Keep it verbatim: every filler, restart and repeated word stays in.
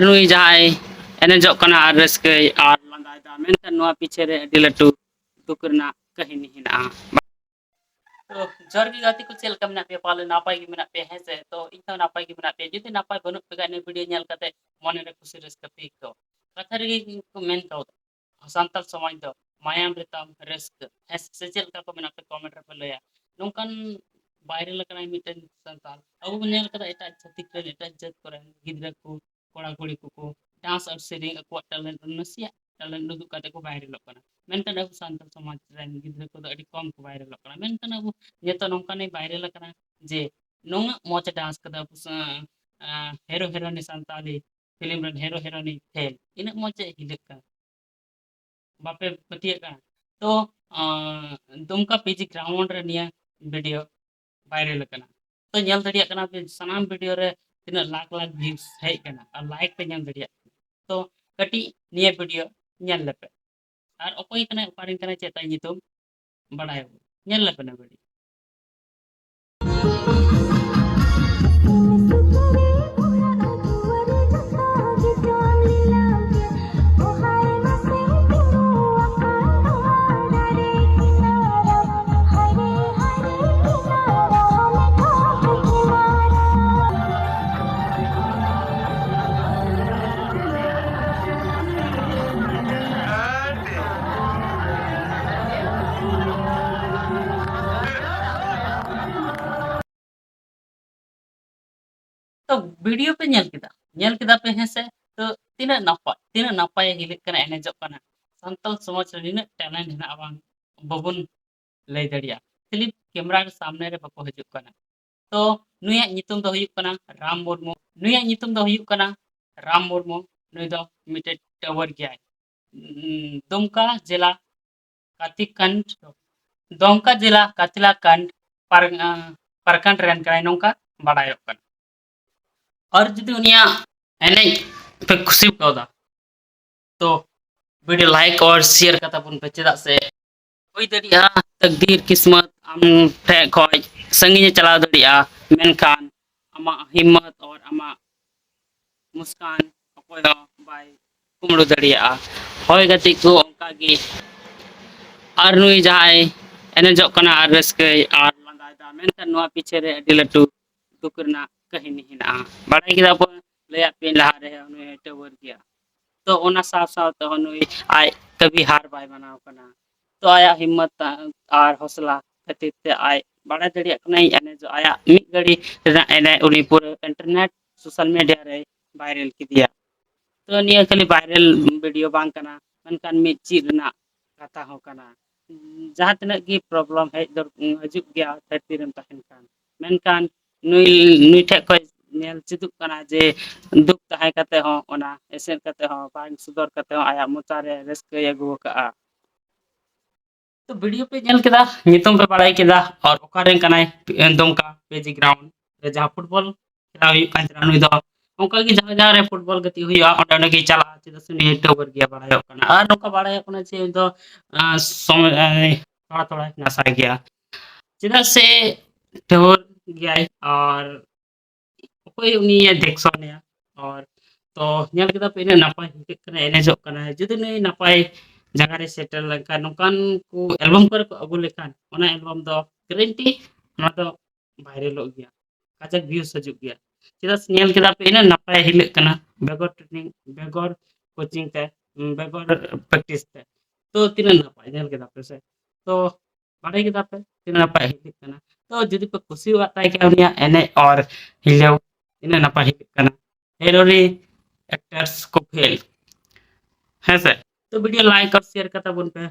ᱱᱩᱭ ᱡᱟᱦᱟᱸᱭ ᱮᱱᱮᱡᱚᱜ ᱠᱟᱱᱟ ᱟᱨ ᱨᱟᱹᱥᱠᱟᱹᱭ ᱟᱨ ᱞᱟᱸᱫᱟᱭᱮᱫᱟ, ᱢᱮᱱᱠᱷᱟᱱ ᱱᱚᱣᱟ ᱯᱤᱪᱷᱮ ᱨᱮ ᱟᱹᱰᱤ ᱞᱟᱹᱴᱩ ᱫᱩᱠ ᱨᱮᱱᱟᱜ ᱠᱟᱹᱦᱱᱤ ᱦᱮᱱᱟᱜᱼᱟ᱾ ᱛᱚ ᱡᱚᱦᱟᱨ ᱜᱮ ᱜᱟᱛᱮ ᱠᱚ, ᱪᱮᱫ ᱞᱮᱠᱟ ᱢᱮᱱᱟᱜ ᱯᱮᱭᱟ? ᱯᱟᱞᱮ ᱱᱟᱯᱟᱭ ᱜᱮ ᱢᱮᱱᱟᱜ ᱯᱮᱭᱟ, ᱦᱮᱸ ᱥᱮ? ᱛᱚ ᱤᱧ ᱦᱚᱸ ᱱᱟᱯᱟᱭ ᱜᱮ ᱢᱮᱱᱟᱜ ᱯᱮᱭᱟ᱾ ᱡᱩᱫᱤ ᱱᱟᱯᱟᱭ ᱵᱟᱹᱱᱩᱜ ᱯᱮ ᱠᱷᱟᱱ ᱱᱤᱭᱟᱹ ᱵᱷᱤᱰᱤᱭᱳ ᱧᱮᱞ ᱠᱟᱛᱮ ᱢᱚᱱᱮ ᱨᱮ ᱠᱩᱥᱤ ᱨᱟᱹᱥᱠᱟᱹ ᱯᱮ ᱟᱹᱭᱠᱟᱹᱣ᱾ ᱠᱟᱛᱷᱟ ᱨᱮᱜᱮ ᱠᱚ ᱢᱮᱱ ᱠᱟᱣᱫᱟ, ᱥᱟᱱᱛᱟᱲ ᱥᱚᱢᱟᱡᱽ ᱫᱚ ᱢᱟᱭᱟᱢ ᱨᱮ ᱛᱟᱢ ᱨᱟᱹᱥᱠᱟᱹ, ᱦᱮᱸ ᱥᱮ? ᱪᱮᱫ ᱞᱮᱠᱟ ᱠᱚ ᱢᱮᱱᱟᱜ ᱯᱮ, ᱠᱚᱢᱮᱱᱴ ᱨᱮᱯᱮ ᱞᱟᱹᱭᱟ᱾ ᱱᱚᱝᱠᱟᱱ ᱵᱟᱭᱨᱟᱞ ᱟᱠᱟᱱᱟᱭ ᱢᱤᱫᱴᱮᱱ ᱥᱟᱱᱛᱟᱲ᱾ ᱟᱵᱚ ᱵᱚᱱ ᱧᱮᱞ ᱠᱟᱫᱟ ᱮᱴᱟᱜ ᱪᱷᱟᱹᱛᱤᱠ ᱨᱮᱱ, ᱮᱴᱟᱜ ᱡᱟᱹᱛ ᱠᱚᱨᱮᱱ ᱜᱤᱫᱽᱨᱟᱹ ᱠᱚ, ᱠᱚᱲᱟ ᱠᱩᱲᱤ ᱠᱚᱠᱚ ᱰᱟᱱᱥ ᱟᱨ ᱥᱮᱨᱮᱧ, ᱟᱠᱚᱣᱟᱜ ᱴᱮᱞᱮᱱᱴ, ᱱᱟᱥᱮᱭᱟᱜ ᱴᱮᱞᱮᱱᱴ ᱩᱫᱩᱜ ᱠᱟᱛᱮ ᱠᱚ ᱵᱟᱭᱨᱟᱞᱚᱜ ᱠᱟᱱᱟ᱾ ᱢᱮᱱᱠᱷᱟᱱ ᱟᱵᱚ ᱥᱟᱱᱛᱟᱲ ᱥᱚᱢᱟᱡᱽ ᱨᱮᱱ ᱜᱤᱫᱽᱨᱟᱹ ᱠᱚᱫᱚ ᱟᱹᱰᱤ ᱠᱚᱢ ᱠᱚ ᱵᱟᱭᱨᱟᱞᱚᱜ ᱠᱟᱱᱟ᱾ ᱢᱮᱱᱠᱷᱟᱱ ᱟᱵᱚ ᱱᱤᱛᱚᱜ ᱱᱚᱝᱠᱟᱱᱮ ᱵᱟᱭᱨᱟᱞ ᱟᱠᱟᱱᱟ ᱡᱮ ᱱᱩᱱᱟᱹᱜ ᱢᱚᱡᱽ ᱮ ᱰᱟᱱᱥ ᱠᱟᱫᱟ, ᱟᱵᱚ ᱥᱟ-, ᱟᱸ, ᱦᱮᱨᱳ ᱦᱮᱨᱳᱱᱤ, ᱥᱟᱱᱛᱟᱞᱤ ᱯᱷᱤᱞᱢ ᱨᱮᱱ ᱦᱮᱨᱳ ᱦᱮᱨᱳᱱᱤ ᱯᱷᱮᱞ, ᱤᱱᱟᱹᱜ ᱢᱚᱡᱽ ᱮ ᱦᱤᱞᱟᱹᱜ ᱠᱟᱱᱟ᱾ ᱵᱟᱯᱮ ᱯᱟᱹᱛᱭᱟᱹᱜ ᱠᱟᱱᱟ? ᱛᱚ, ᱟᱸ, ᱫᱩᱢᱠᱟ ᱯᱤᱡᱤ ᱜᱨᱟᱣᱩᱱᱰ ᱨᱮ ᱱᱤᱭᱟᱹ ᱵᱷᱤᱰᱤᱭᱳ ᱵᱟᱭᱨᱟᱞ ᱟᱠᱟᱱᱟ᱾ ᱛᱚ ᱧᱮᱞ ᱫᱟᱲᱮᱭᱟᱜ ᱠᱟᱱᱟ ᱯᱮ ᱥᱟᱱᱟᱢ ᱵᱷᱤᱰᱤᱭᱳ ᱨᱮ ᱛᱤᱱᱟᱹᱜ ᱞᱟᱠᱷ ᱞᱟᱠᱷ ᱵᱷᱤᱭᱩᱥ ᱦᱮᱡ ᱟᱠᱟᱱᱟ ᱟᱨ ᱞᱟᱭᱤᱠ ᱯᱮ ᱧᱮᱞ ᱫᱟᱲᱮᱭᱟᱜ ᱠᱟᱱᱟ᱾ ᱛᱚ ᱠᱟᱹᱴᱤᱡ ᱱᱤᱭᱟᱹ ᱵᱷᱤᱰᱤᱭᱳ ᱧᱮᱞ ᱞᱮᱯᱮ᱾ ᱟᱨ ᱚᱠᱚᱭ ᱠᱟᱱᱟᱭ, ᱚᱠᱟᱨᱮᱱ ᱠᱟᱱᱟᱭ, ᱪᱮᱫ ᱛᱟᱭ ᱧᱩᱛᱩᱢ, ᱵᱟᱲᱟᱭᱟᱵᱚᱱ᱾ ᱧᱮᱞ ᱞᱮᱯᱮ ᱱᱤᱭᱟᱹ ᱵᱷᱤᱰᱤᱭᱳ᱾ ᱛᱚ ᱵᱷᱤᱰᱤᱭᱳ ᱯᱮ ᱧᱮᱞ ᱠᱮᱫᱟ, ᱧᱮᱞ ᱠᱮᱫᱟ ᱯᱮ, ᱦᱮᱸ ᱥᱮ? ᱛᱚ ᱛᱤᱱᱟᱹᱜ ᱱᱟᱯᱟᱭ, ᱛᱤᱱᱟᱹᱜ ᱱᱟᱯᱟᱭ ᱦᱤᱞᱟᱹᱜ ᱠᱟᱱᱟ, ᱮᱱᱮᱡᱚᱜ ᱠᱟᱱᱟ᱾ ᱥᱟᱱᱛᱟᱲ ᱥᱚᱢᱟᱡᱽ ᱨᱮ ᱱᱤᱱᱟᱹᱜ ᱴᱮᱞᱮᱱᱴ ᱦᱮᱱᱟᱜᱼᱟ, ᱵᱟᱝ, ᱵᱟᱵᱚᱱ ᱞᱟᱹᱭ ᱫᱟᱲᱮᱭᱟᱜᱼᱟ᱾ ᱠᱷᱟᱹᱞᱤ ᱠᱮᱢᱮᱨᱟ ᱨᱮ ᱥᱟᱢᱱᱮ ᱨᱮ ᱵᱟᱠᱚ ᱦᱤᱡᱩᱜ ᱠᱟᱱᱟ᱾ ᱛᱚ ᱱᱩᱭᱟᱜ ᱧᱩᱛᱩᱢ ᱫᱚ ᱦᱩᱭᱩᱜ ᱠᱟᱱᱟ ᱨᱟᱢ ᱢᱩᱨᱢᱩ᱾ ᱱᱩᱭᱟᱜ ᱧᱩᱛᱩᱢ ᱫᱚ ᱦᱩᱭᱩᱜ ᱠᱟᱱᱟ ᱨᱟᱢ ᱢᱩᱨᱢᱩ᱾ ᱱᱩᱭ ᱫᱚ ᱢᱤᱫᱴᱮᱡ ᱴᱟᱣᱟᱨ ᱜᱮᱭᱟᱭ᱾ ᱩᱸ, ᱫᱩᱢᱠᱟ ᱡᱮᱞᱟ ᱠᱟᱛᱤᱠᱟᱱᱰ, ᱫᱩᱢᱠᱟ ᱡᱮᱞᱟ ᱠᱟᱛᱤᱞᱟᱠᱟᱱᱰ ᱯᱟᱨ-, ᱟᱸ, ᱯᱟᱨᱠᱷᱚᱸᱰ ᱨᱮᱱ ᱠᱟᱱᱟᱭ, ᱱᱚᱝᱠᱟ ᱵᱟᱲᱟᱭᱚᱜ ᱠᱟᱱᱟ᱾ ᱟᱨ ᱡᱩᱫᱤ ᱩᱱᱤᱭᱟᱜ ᱮᱱᱮᱡ ᱯᱮ ᱠᱩᱥᱤ ᱠᱟᱣᱫᱟ, ᱛᱚ ᱵᱷᱤᱰᱤᱭᱳ ᱞᱟᱭᱤᱠ ᱟᱨ ᱥᱮᱭᱟᱨ ᱠᱟᱛᱟ ᱵᱚᱱ ᱯᱮ, ᱪᱮᱫᱟᱜ ᱥᱮ ᱦᱩᱭ ᱫᱟᱲᱮᱭᱟᱜᱼᱟ ᱛᱟᱠᱫᱤᱨ ᱠᱤᱥᱢᱚᱛ ᱟᱢ ᱴᱷᱮᱡ ᱠᱷᱚᱡ ᱥᱟᱺᱜᱤᱧᱮ ᱪᱟᱞᱟᱣ ᱫᱟᱲᱮᱭᱟᱜᱼᱟ, ᱢᱮᱱᱠᱷᱟᱱ ᱟᱢᱟᱜ ᱦᱤᱢᱢᱚᱛ ᱟᱨ ᱟᱢᱟᱜ ᱢᱩᱥᱠᱟᱱ ᱚᱠᱚᱭ ᱦᱚᱸ ᱵᱟᱭ ᱠᱩᱢᱲᱩ ᱫᱟᱲᱮᱭᱟᱜᱼᱟ᱾ ᱦᱳᱭ ᱜᱟᱛᱮ ᱠᱚ, ᱚᱱᱠᱟ ᱜᱮ ᱟᱨ ᱱᱩᱭ ᱡᱟᱦᱟᱸᱭ ᱮᱱᱮᱡᱚᱜ ᱠᱟᱱᱟ ᱟᱨ ᱨᱟᱹᱥᱠᱟᱹᱭ ᱟᱨ ᱞᱟᱸᱫᱟᱭᱮᱫᱟ, ᱢᱮᱱᱠᱷᱟᱱ ᱱᱚᱣᱟ ᱯᱤᱪᱷᱮ ᱨᱮ ᱟᱹᱰᱤ ᱞᱟᱹᱴᱩ ᱫᱩᱠ ᱨᱮᱱᱟᱜ ᱠᱟᱹᱦᱱᱤ ᱦᱮᱱᱟᱜᱼᱟ᱾ ᱵᱟᱲᱟᱭ ᱠᱮᱫᱟ ᱵᱚᱱ, ᱞᱟᱹᱭᱟᱫ ᱯᱮᱭᱟᱧ ᱞᱟᱦᱟ ᱨᱮ, ᱩᱱᱤ ᱦᱚᱸᱭ ᱴᱟᱹᱣᱟᱹᱨ ᱜᱮᱭᱟ᱾ ᱛᱚ ᱚᱱᱟ ᱥᱟᱶ ᱥᱟᱶ ᱛᱮᱦᱚᱸ ᱱᱩᱭ ᱟᱡ ᱠᱟᱹᱵᱷᱤ ᱦᱟᱨ ᱵᱟᱭ ᱢᱟᱱᱟᱣ ᱠᱟᱱᱟ᱾ ᱛᱚ ᱟᱭᱟᱜ ᱦᱤᱢᱢᱚᱛ ᱟᱨ ᱦᱚᱥᱞᱟ ᱠᱷᱟᱹᱛᱤᱨ ᱛᱮ ᱟᱡ ᱵᱟᱲᱟᱭ ᱫᱟᱲᱮᱭᱟᱜ ᱠᱟᱱᱟᱭ, ᱮᱱᱮᱡᱚᱜ ᱟᱭᱟᱜ ᱢᱤᱫ ᱜᱷᱟᱹᱲᱤ ᱨᱮᱱᱟᱜ ᱮᱱᱮᱡ ᱩᱱᱤ ᱯᱩᱨᱟᱹ internet, social media ᱨᱮᱭ viral ᱠᱮᱫᱮᱭᱟ᱾ ᱛᱚ ᱱᱤᱭᱟᱹ ᱠᱷᱟᱹᱞᱤ viral video ᱵᱟᱝ ᱠᱟᱱᱟ, ᱢᱮᱱᱠᱷᱟᱱ ᱢᱤᱫ ᱪᱮᱫ ᱨᱮᱱᱟᱜ ᱠᱟᱛᱷᱟ ᱦᱚᱸ ᱠᱟᱱᱟ᱾ ᱡᱟᱦᱟᱸ ᱛᱤᱱᱟᱹᱜ ᱜᱮ problem ᱦᱮᱡ ᱫᱚᱨ-, ᱦᱤᱡᱩᱜ ᱜᱮᱭᱟ ᱫᱷᱟᱹᱨᱛᱤ ᱨᱮᱢ ᱛᱟᱦᱮᱱ ᱠᱷᱟᱱ, ᱢᱮᱱᱠᱷᱟᱱ ᱱᱩᱭ, ᱱᱩᱭ ᱴᱷᱮᱡ ᱠᱷᱚᱡ ᱧᱮᱞ ᱪᱮᱫᱚᱜ ᱠᱟᱱᱟ ᱡᱮ ᱫᱩᱠ ᱛᱟᱦᱮᱸ ᱠᱟᱛᱮ ᱦᱚᱸ, ᱚᱱᱟ ᱮᱥᱮᱫ ᱠᱟᱛᱮ ᱦᱚᱸ, ᱵᱟᱝ ᱥᱚᱫᱚᱨ ᱠᱟᱛᱮ ᱦᱚᱸ ᱟᱭᱟᱜ ᱢᱚᱪᱟ ᱨᱮ ᱨᱟᱹᱥᱠᱟᱹᱭ ᱟᱹᱜᱩ ᱟᱠᱟᱫᱼᱟ᱾ ᱛᱚ video ᱯᱮ ᱧᱮᱞ ᱠᱮᱫᱟ, ᱧᱩᱛᱩᱢ ᱯᱮ ᱵᱟᱲᱟᱭ ᱠᱮᱫᱟ, ᱟᱨ ᱚᱠᱟᱨᱮᱱ ᱠᱟᱱᱟᱭ, ᱫᱩᱢᱠᱟ PG ground ᱨᱮ ᱡᱟᱦᱟᱸ football ᱠᱷᱮᱞᱟ ᱦᱩᱭᱩᱜ ᱠᱟᱱ ᱛᱟᱦᱮᱱᱟ᱾ ᱱᱩᱭ ᱫᱚ ᱚᱱᱠᱟ ᱜᱮ ᱡᱟᱦᱟᱸ ᱡᱟᱦᱟᱸ ᱨᱮ football ᱜᱟᱛᱮᱜ ᱦᱩᱭᱩᱜᱼᱟ, ᱚᱸᱰᱮ ᱚᱸᱰᱮ ᱜᱮᱭ ᱪᱟᱞᱟᱜᱼᱟ, ᱪᱮᱫᱟᱜ ᱥᱮ ᱩᱱᱤ ᱴᱟᱹᱣᱟᱹᱨ ᱜᱮᱭᱟ, ᱵᱟᱲᱟᱭᱚᱜ ᱠᱟᱱᱟ᱾ ᱟᱨ ᱱᱚᱝᱠᱟ ᱵᱟᱲᱟᱭᱚᱜ ᱠᱟᱱᱟ ᱡᱮ ᱩᱱᱤ ᱫᱚ, ᱟᱸ, ᱥᱚᱢᱚᱭ, ᱟᱸ, ᱛᱷᱚᱲᱟ ᱛᱷᱚᱲᱟᱭ ᱱᱟᱥᱟᱭ ᱜᱮᱭᱟ, ᱪᱮᱫᱟᱜ ᱥᱮ ᱴᱟᱹᱣᱟᱹᱨ ᱜᱮᱭᱟᱭ᱾ ᱟᱨ ᱚᱠᱚᱭ ᱩᱱᱤᱭᱮ ᱫᱮᱠᱷᱥᱚᱱᱮᱭᱟ? ᱟᱨ ᱛᱚ ᱧᱮᱞ ᱠᱮᱫᱟ ᱯᱮ, ᱤᱱᱟᱹᱜ ᱱᱟᱯᱟᱭ ᱦᱤᱞᱟᱹᱜ ᱠᱟᱱᱟ, ᱮᱱᱮᱡᱚᱜ ᱠᱟᱱᱟᱭ᱾ ᱡᱩᱫᱤ ᱱᱩᱭ ᱱᱟᱯᱟᱭ ᱡᱟᱭᱜᱟ ᱨᱮ ᱥᱮᱴᱮᱨ ᱞᱮᱱᱠᱷᱟᱱ, ᱱᱚᱝᱠᱟᱱ ᱠᱚ album ᱠᱚᱨᱮ ᱠᱚ ᱟᱹᱜᱩ ᱞᱮᱠᱷᱟᱱ, ᱚᱱᱟ album ᱫᱚ guarantee ᱚᱱᱟ ᱫᱚ viralᱚᱜ ᱜᱮᱭᱟ, ᱠᱟᱡᱟᱠ views ᱦᱤᱡᱩᱜ ᱜᱮᱭᱟ᱾ ᱪᱮᱫᱟᱜ ᱥᱮ ᱧᱮᱞ ᱠᱮᱫᱟ ᱯᱮ, ᱤᱱᱟᱹᱜ ᱱᱟᱯᱟᱭ ᱦᱤᱞᱟᱹᱜ ᱠᱟᱱᱟ, ᱵᱮᱜᱚᱨ training, ᱵᱮᱜᱚᱨ coaching ᱛᱮ, ᱵᱮᱜᱚᱨ practice ᱛᱮ᱾ ᱛᱚ ᱛᱤᱱᱟᱹᱜ ᱱᱟᱯᱟᱭ, ᱧᱮᱞ ᱠᱮᱫᱟ ᱯᱮ ᱥᱮ? ᱛᱚ ᱵᱟᱲᱟᱭ ᱠᱮᱫᱟ ᱯᱮ ᱛᱤᱱᱟᱹᱜ ᱱᱟᱯᱟᱭ ᱦᱤᱞᱟᱹᱜ ᱠᱟᱱᱟ᱾ ᱛᱚ ᱡᱩᱫᱤ ᱯᱮ ᱠᱩᱥᱤᱭᱟᱜ ᱛᱟᱭ ᱠᱷᱟᱱ ᱩᱱᱤᱭᱟᱜ ᱮᱱᱮᱡ ᱟᱨ ᱦᱤᱞᱟᱹᱣ, ᱛᱤᱱᱟᱹᱜ ᱱᱟᱯᱟᱭ ᱦᱤᱞᱟᱹᱜ ᱠᱟᱱᱟ, ᱦᱮᱨᱳᱨᱤ actors ᱠᱚ fail, ᱦᱮᱸ ᱥᱮ? ᱛᱚ video like ᱟᱨ share ᱠᱟᱛᱮ ᱵᱚᱱ ᱯᱮ